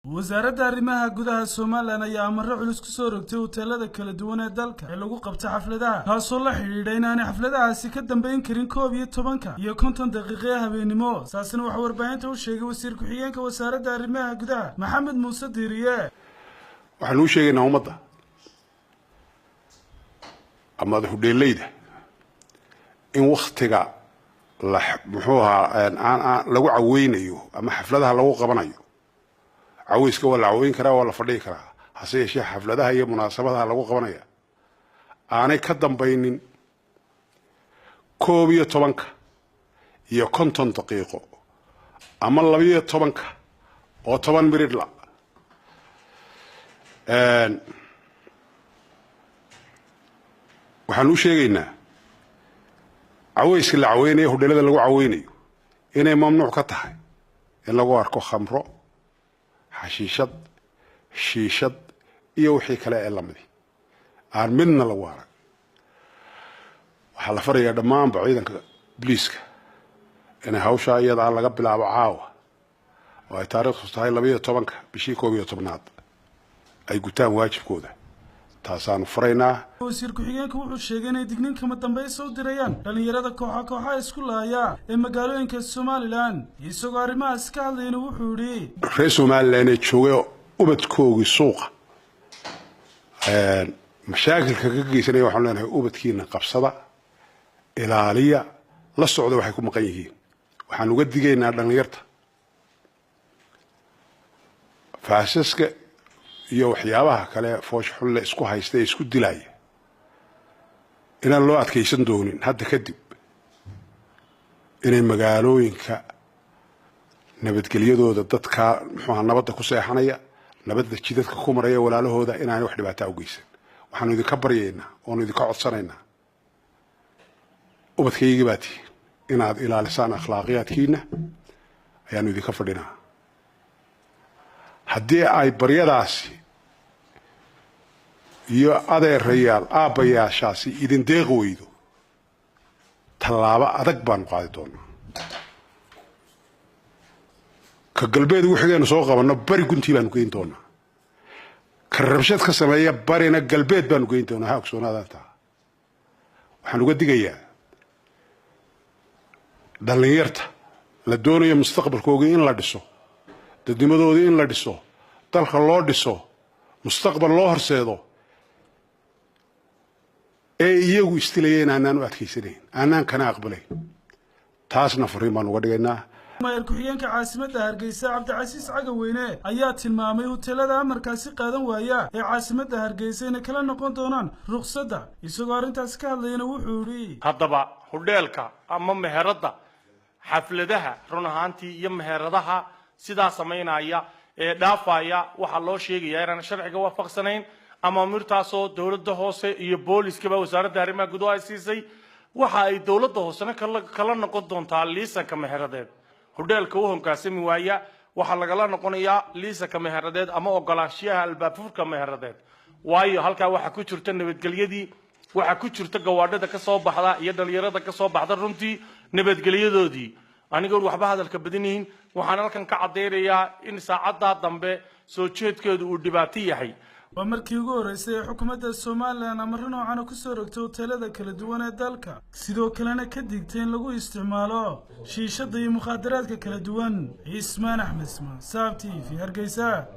Wasaaradda Arrimaha Gudaha Somaliland ayaa amaro culus ku soo rogtay huteelada kala duwan ee dalka ee lagu qabto xafladaha, taasoo la xidhiidha inaanay xafladahaasi ka dambayn karin 11:50 ee habeenimo. Saasina waxaa warbaahinta u sheegay wasiir ku-xigeenka Wasaaradda Arrimaha Gudaha, Maxamed Muuse Diiriye. Waxaanu u sheegaynaa ummadda ama hudheelayda in waktiga la muxuu ahaa lagu caweynayo ama xafladaha lagu qabanayo, caweyska waa la caweyn karaa, waa la fadhihi karaa, hase yeeshee xafladaha iyo munaasabadaha lagu qabanaya aanay ka dambaynin 11:50 ama 12:10. La waxaanu u sheegaynaa caweyska la caweynayo, hudheelada lagu caweynayo, inay mamnuuc ka tahay in lagu arko khamro, xashiishad, shiishad iyo wixii kale ee lamidi aan midna lagu arag. Waxaa la farayaa dhammaanba ciidanka biliiska inay hawshaa iyadaa laga bilaabo caawa oo ay taariikhdu tahay 12-ka bishii 11aad ay gutaan waajibkooda. Taasaanu faraynaa. Wasiir ku-xigeenku wuxuu sheegay inay digniin kama dambaysa u dirayaan dhallinyarada kooxa kooxaha isku laaya ee magaalooyinka Somaliland. Isagoo arrimahaas ka hadlayna wuxuu yidhi: Reer Somaliland ee joogay ubadkoogii suuqa mashaakilka ka geysanaya, waxaanu leenahay: ubadkiina qabsada, ilaaliya, la socda waxay ku maqan yihiin. Waxaan uga digaynaa dhallinyarta faasaska iyo waxyaabaha kale foosh xulle isku haysta ee isku dilaya inaan loo adkaysan doonin hadda kadib, inay magaalooyinka nabadgelyadooda, dadka muxuuha nabadda ku seexanaya, nabadda jidadka ku maraya, walaalahooda inaanay wax dhibaataa u geysan. Waxaanu idinka baryaynaa oonu idinka codsanaynaa, ubadkaygii baa tihiin, inaad ilaalisaan akhlaaqiyaadkiina ayaanu idinka fadhinaa. Haddii ay baryadaasi iyo adeerayaal aabbayaashaasi idin deeqi weydo, tallaabo adag baanu qaadi doonaa. Ka galbeed ugu xigeenu soo qabanno, bari guntii baanu geyn doonaa. Ka rabshad ka sameeya barina, galbeed baanu geyn doonaa. Ha ogsoonaadaan taa. Waxaan uga digayaa dhallinyarta la doonayo mustaqbalkoogii in la dhiso, dadnimadoodii in la dhiso, dalka loo dhiso, mustaqbal loo horseedo, ee iyagu istilaya in aanaan u adkaysanayn, aanaan kana aqbalayn. Taasna fariin baan uga dhigaynaa. Maayar ku-xigeenka caasimadda Hargeysa, Cabdicasiis Cagaweyne, ayaa tilmaamay huteelada amarkaasi qaadan waaya ee caasimadda Hargeysa inay kala noqon doonaan ruqsadda. Isagoo arrintaasi ka hadlayana wuxuu yidhi: Haddaba hudheelka ama meheradda xafladaha run ahaantii iyo meheradaha sidaa samaynaya ee dhaafaya, waxaa loo sheegayaa inaan sharciga waafaqsanayn amaamirtaasoo dowladda hoose iyo booliskaba Wasaaradda Arrimaha Gudaha ay siisay. Waxa ay dowladda hoosena kala noqon doontaa liisanka meheradeed. Hudheelka u hoggaansami waaya waxaa lagala noqonayaa liisanka meheradeed ama ogolaanshiyaha albaabfurka meheradeed, waayo halkaa waxaa ku jirta nabadgelyadii, waxaa ku jirta gawaadhada ka soo baxda iyo dhalinyarada ka soo baxda runtii nabadgelyadoodii. Anigoon waxba hadalka badinihin, waxaan halkan ka caddaynayaa in saacaddaa dambe soo jeedkeedu uu dhibaato yahay. Waa markii ugu horreysay ee xukuumadda Somaliland amaro noocana ku soo rogtay hoteelada kala duwan ee dalka, sidoo kalena ka digtay in lagu isticmaalo shiishadda iyo mukhaadaraadka kala duwan. Cismaan Axmed Ismaan, Saab TV, Hargeysa.